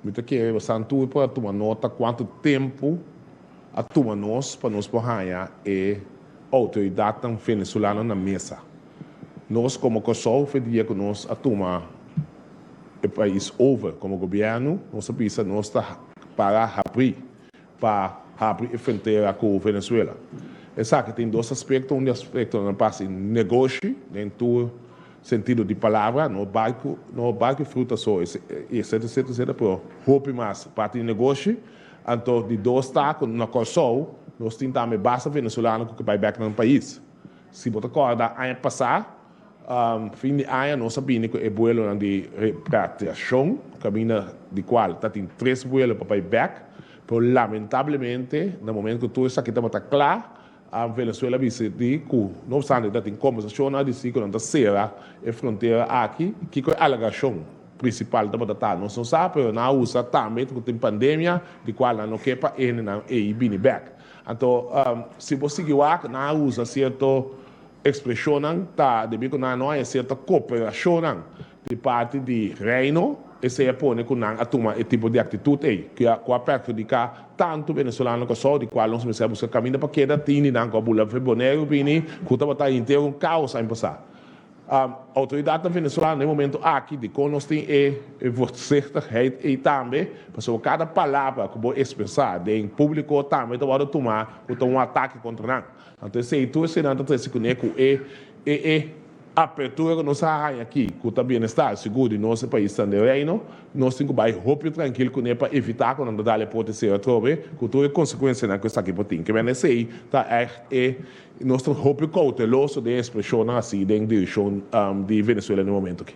Mi ta kere boso tur por a tuma nota kuantu tempu a tuma nos pa nos por haña e outoridatnan venezolano na mesa. Nos komo Kòrsou for dia ku nos a tuma e pais over komo gobièrnu, nos a bisa nos ta para habrí pa habri e frontera ku Venezuela. Esaki tin dos aspekto, un di aspektonan pa hasi negoshi den tur sentido di palabra, no barku, no barku i fruta so, etcetera, etcetera, etcetera, pero hopi mas parti di negoshi. Anto di dos ta ku na Kòrsou nos tin tambe basta venezolano ku ke bai bèk nan pais. Si bo ta kòrda aña pasá, fin di aña nos a bini ku e buelonan di repatriashon, kaminda di kual ta tin tres buelo pa bai bèk, pero lamentablemente na momento ku tur esaki tabata kla, Venezuela a bisa di ku no opstante ta tin kombersashonnan a disi ku nan ta sera e frontera aki. Kiko e alegashon prinsipal tabata ta nos no sa, pero nan a usa tambe ku tin pandemia di kual nan no ke pa e hendenan ei bini bèk. Anto si bo sigui wak nan a usa sierto ekspreshonnan ta debí ku nan no haña sierto koperashonnan di parti di Reino, esei a pone ku nan a tuma e tipo di aktitut ei, ku a perhudiká tantu venezolano Kòrsou, di kual nos mester a buska kaminda pa keda tin di nan ku a bula for Boneiru bini, ku tabata henter un kaos aña pasá. Outoridatnan venezolano na e momento aki dikon nos tin e voorzichtigheid ei tambe, pasobra kada palabra ku bo ekspresá den públiko tambe ta wòrdu tumá ku ta un atake kontra nan. Anto esei tur eseinan ta trese kuné ku e e apertura ku nos a haña aki ku ta bienestar sigur di nos e paisnan den Reino, nos tin ku bai hopi trankil kuné pa evitá ku nan ta dal e porta sera atrobe ku tur e konsekuensianan ku esaki por tin. Ke mende esei ta ègt e nos ta hopi kouteloso den e ekspreshonnan asi den direkshon di Venezuela na e momento aki.